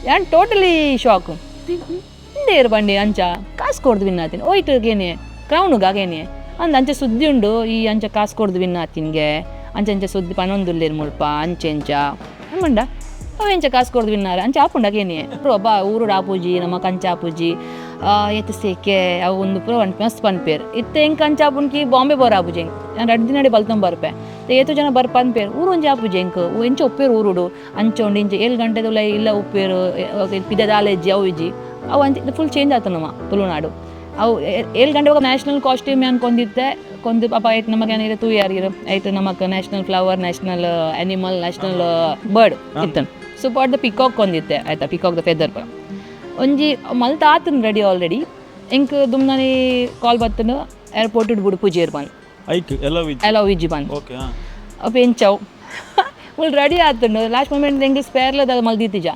ಯಾನ್ totally shock. ಇಂದೇರು ಬಂಡಿ ಅಂಚ ಕಾಸು ಕೊಡ್ದು ವಿನ್ ಆತೀನಿ ಓಯ್ತು ಕೇನೆ ಕ್ರೌನುಗ ಕೇನೆ ಅಂದ್ ಅಂಚ ಸುದ್ದಿ ಉಂಡು. ಈ ಅಂಚ ಕಾಸು ಕೊಡ್ದು ವಿನ್ ಆತಿನ್ಗೆ ಅಂಚ ಅಂಚ ಸುದ್ದಿ ಪನೊಂದುಲ್ಲೇರು ಮುಲ್ಪ ಅಂಚೆ ಅಂಚ ಅಮ್ಮಂಡ. ಅವು ಎಂಚ ಕಾಸು ಕೊಡ್ದು ವಿನ್ನಾರ ಅಂಚ ಆಪುಂಡ ಕೇನೆ ಒಬ್ಬ ಊರುಡು ಆಪುಜಿ, ನಮ್ಮ ಕಂಚ ಆಪುಜಿ, ಏತ್ ಸೇಕೆ ಅವು ಒಂದು ಪೂರ ಪನ್ಪೆ ಮಸ್ತ್ ಪನ್ಪೇರು. ಇತ್ತೆ ಎಂಕ್ ಅಂಚ ಆಪುಂಕಿ ಬಾಂಬೆ ಬೋರ್ ಆಪುಜಿ ಎಂಕ್. ಯಾನ್ ರಡ್ಡ್ ದಿನಡೆ ಬಲ್ತೊಂದು ಬರ್ಪೆ. ಏತೋ ಜನ ಬರ್ಪ ಪನ್ಪೇರು, ಊರು ಒಂಜಿ ಆಪುಜಿ ಎಂಕ್, ಎಂಚ ಒಪ್ಪೇರು ಊರುಡು ಅಂಚ ಉಂಡು ಇಂಚ 7 ಗಂಟೆದ ಇಲ್ಲ ಉಪ್ಪೇರು ಪಿದ ದಾಲ ಇಜ್ಜಿ ಅವು ಇಜ್ಜಿ ಅವು ಅಂಚ ಫುಲ್ ಚೇಂಜ್ ಆತ ನಮ್ಮ ತುಳುನಾಡು. ಅವು 7 ಗಂಟೆ ನ್ಯಾಷನಲ್ ಕಾಸ್ಟ್ಯೂಮ್ ಅನ್ಕೊಂಡಿದ್ದೆ ಕೊಂದು ಪಾಪ ಐಟ್ ನಮಗೆ ಏನಾಗಿದೆ ತೂಯಾರು ಐಟ್ ನಮಕ್ national flower, national animal, national bird ಇತ್ತನ್. So but the peacock ಕೊಂದಿತ್ತೆ ಆಯ್ತಾ, ಪಿಕಾಕ್ the feather ಒಂಜಿ ಮಲ್ತ ಆತನ್ ರೆಡಿ ಆಲ್ರೆಡಿ. ಎಂಕ್ ದುಮ್ನಾನಿ ಕಾಲ್ ಬತ್ತನು ಏರ್ಪೋರ್ಟ್ ಬಿಡು ಪೂಜೆರ್ ಬಂದು ಐಕ್ ಎಲ್ಲ ಅಲೋ ವಿಜ್ಜಿ ಬಂದು. ಓಕೆ. ಅಪ್ಪ ಎಂಚವು ಫುಲ್ ರೆಡಿ ಆತುಂಡು. ಲಾಸ್ಟ್ ಮೂಮೆಂಟ್ ಎಂಕ್ ಸ್ಪೇರ್ಲದ ಮಲ್ದಿತ್ತಿಜ.